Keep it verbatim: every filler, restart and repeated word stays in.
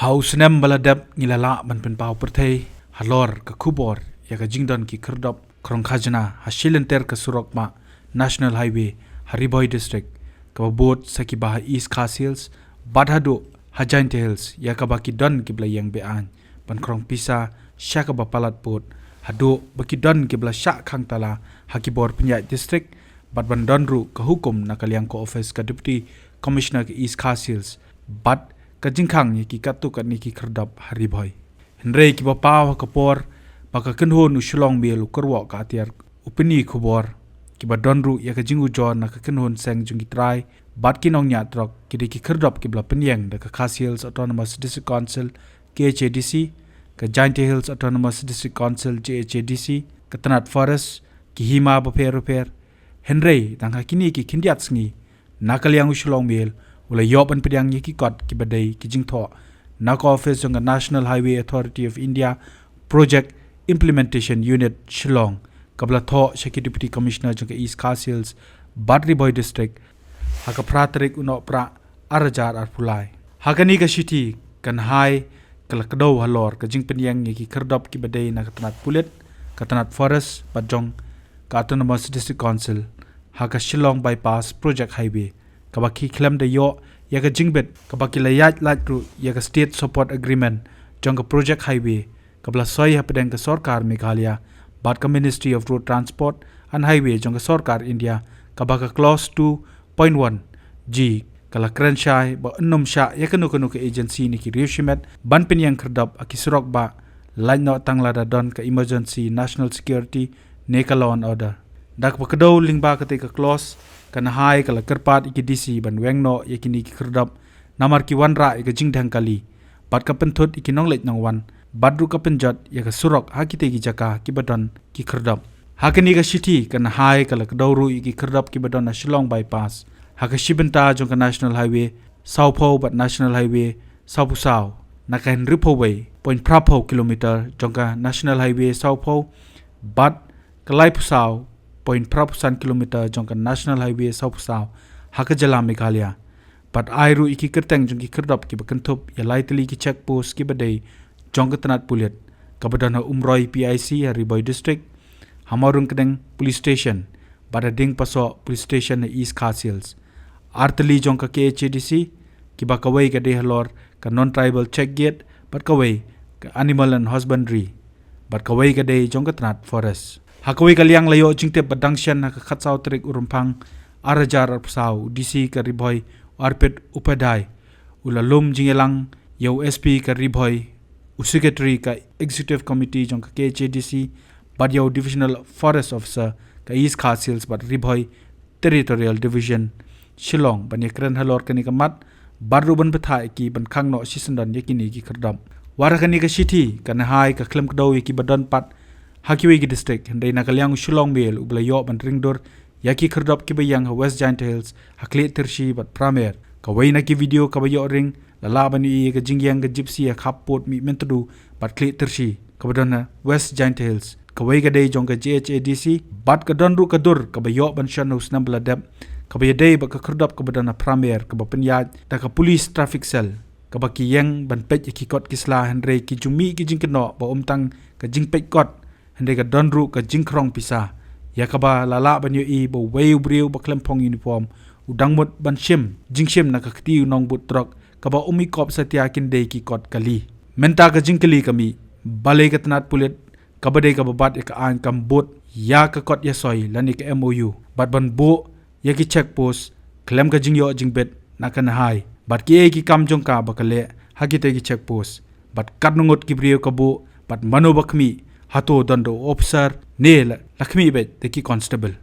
Ha u snem ba la dep ngi la lah ban pynpaw pyrthei halor ka khubor ïa ka jingdon ki khyrdop khrong khajna ha shilynter ka surok ma National Highway ha Ri Bhoi District, kaba bud sa kiba ha East Khasi Hills bad haduh ha Jaintia Hills, ïa kaba ki don kiba la ïeng be-aiñ ban khrong pisa sha kaba palat bud, haduh ba ki don kiba la shah khang tala ha ki bor pynïaid district, bad ban don ruh ka hukum na ka liang ka office ka Deputy Commissioner ka East Khasi Hills bad ka jingkhang ïa ki katto katne ki khyrdop ha Ri Bhoi. Hynrei kiba paw ha ka por ba ka kynhun u Shillong Mail u kyrwoh ka atiar u pyni khubor, kiba don ruh ïa ka jingujor na ka kynhun seng jong ki trai bad ki nongñiah trok, ki dei ki khyrdop kiba la pynïeng da ka Khasi Hills Autonomous District Council, K H A D C, ka Jaintia Hills Autonomous District Council, J H A D C, ka tnat Forest, ki hima bapher bapher. Hynrei tang ha kine ki khyndiat sngi, na ka liang u Shillong Mail u la ïoh ban pdiang ïa ki kot kiba dei ki jingthoh na ka office jong ka National Highway Authority of India Project Implementation Unit Shillong, kaba la thoh sha ki Deputy Commissioner jong ka East Khasi Hills bad Ri Bhoi District ha ka phra tarik u Nohprah ar hajar arphew lai. Ha kane ka shithi ka NHAI ka la kdew halor ka jingpynïeng ïa ki khyrdop kiba dei na ka tnat pulit, ka tnat Forest bad jong ka Autonomous District Council ha ka Shillong Bypass Project Highway, kaba ki khlem da ïoh ïa ka jingbit, kaba ki la ïaid lait ruh ïa ka State Support Agreement jong ka Project Highway, kaba la soi hapdeng ka Sorkar Meghalaya bad ka Ministry of Road Transport and Highway jong ka Sorkar India, kaba ka Clause two point one G ka la kren shai ba yn nym shah ïa kano kano ka agency ne ki riew shimet ban pynïeng khyrdop ha ki surok bah, lait noh tang lada don ka emergency national security ne ka law and order. Da kaba kdew lyngba katei ka clause, ka NHAI ka la kyrpad ïa ki D C ban weng noh ïa kine ki khyrdop, namar ki wanrah ïa ka jingdheng kali bad ka pynthut ïa ki nongleit nongwan, bad ruh ka pynjot ïa ka surok ha kitei ki jaka kiba don ki khyrdop. Ha kane ka shithi ka NHAI ka la kdew ruh ïa ki khyrdop kiba don ha Shillong Bypass ha ka shi bynta jong ka National Highway sawphew bad National Highway sawphew saw, na ka hynriewphew wei point phra phew kilometer jong ka National Highway sawphew bad ka laiphew saw point phra phew san kilometer jong ka National Highway sawphew saw ha ka jylla Meghalaya. Bad ai ruh ïa ki kyrteng jong ki khyrdop kiba kynthup ïa lai tylli ki check post kiba dei jong ka tnat pulit, kaba don ha Umroi P I C ha Ri Bhoi District, ha Mawryngkneng Police Station bad ha Diengpasoh Police Station ha East Khasi Hills. Ar tylli jong ka K H A D C, kiba kawei ka dei halor ka Non-Tribal Check Gate bad kawei ka Animal and Husbandry bad kawei ka dei jong ka tnat Forest. Ha kawei ka liang, la ïoh jingtip ba dang shen ha ka khatsaw tarik u Rymphang ar hajar arphew saw, u D C ka Ri Bhoi, u Arpit Upadhyay, u la lum jingïalang ïa u S P ka Ri Bhoi, u Secretary ka Executive Committee jong ka K H A D C bad ïa u Divisional Forest Officer ka East Khasi Hills bad Ri Bhoi Territorial Division, Shillong, ban ïakren halor kane ka mat bad ruh ban bthah ïa ki ban khang noh shisyndon ïa kine ki khyrdop. Wat ha kane ka shithi ka NHAI ka khlem kdew ïa kiba don pat ha kiwei ki district, hynrei na ka liang u Shillong Mail uba la ïoh ban ring dur ïa ki khyrdop kiba ïeng ha West Jaintia Hills ha Khliehtyrshi bad Pramer. Kawei na ki video kaba ïoh ring la lah ban ïohi ïa ka jingïeng ka Gypsy ha khap pud Mihmyntdu bad Khliehtyrshi, kaba don ha West Jaintia Hills. Kawei ka dei jong ka J H A D C bad ka don ruh ka dur kaba ïoh ban shon ha u snem ba la dep, kaba ïadei bad ka khyrdop kaba don ha Pramer, kaba pynïaid da ka Police Traffic Cell, kaba ki ïeng ban peit ïa ki kot ki sla, hynrei ki ju mih ki jingkynnoh ba ym tang ka jingpeit kot, hynrei ka don ruh ka jingkhrong pisa, ïa kaba la lah ban ïohi ba uwei u briew ba khlem phong uniform u dang mut ban shim jingshim na ka kti u nongbud trok, kaba um ikop satia kin dei ki kot kali. Mynta ka jingkylli ka mih, balei ka tnat pulit, kaba dei kaba bat ïa ka aiñ, kam bud ïa ka kot ïasoi lane ka M O U bad ban buh ïa ki check post khlem ka jingïoh jingbit na ka NHAI? Bad kiei ki kam jong ka ba ka leh ha kitei ki check post? Bad katno ngut ki briew ka buh? Bad mano ba khmih? Hato don da u officer ne la, la khmih beit da ki constable?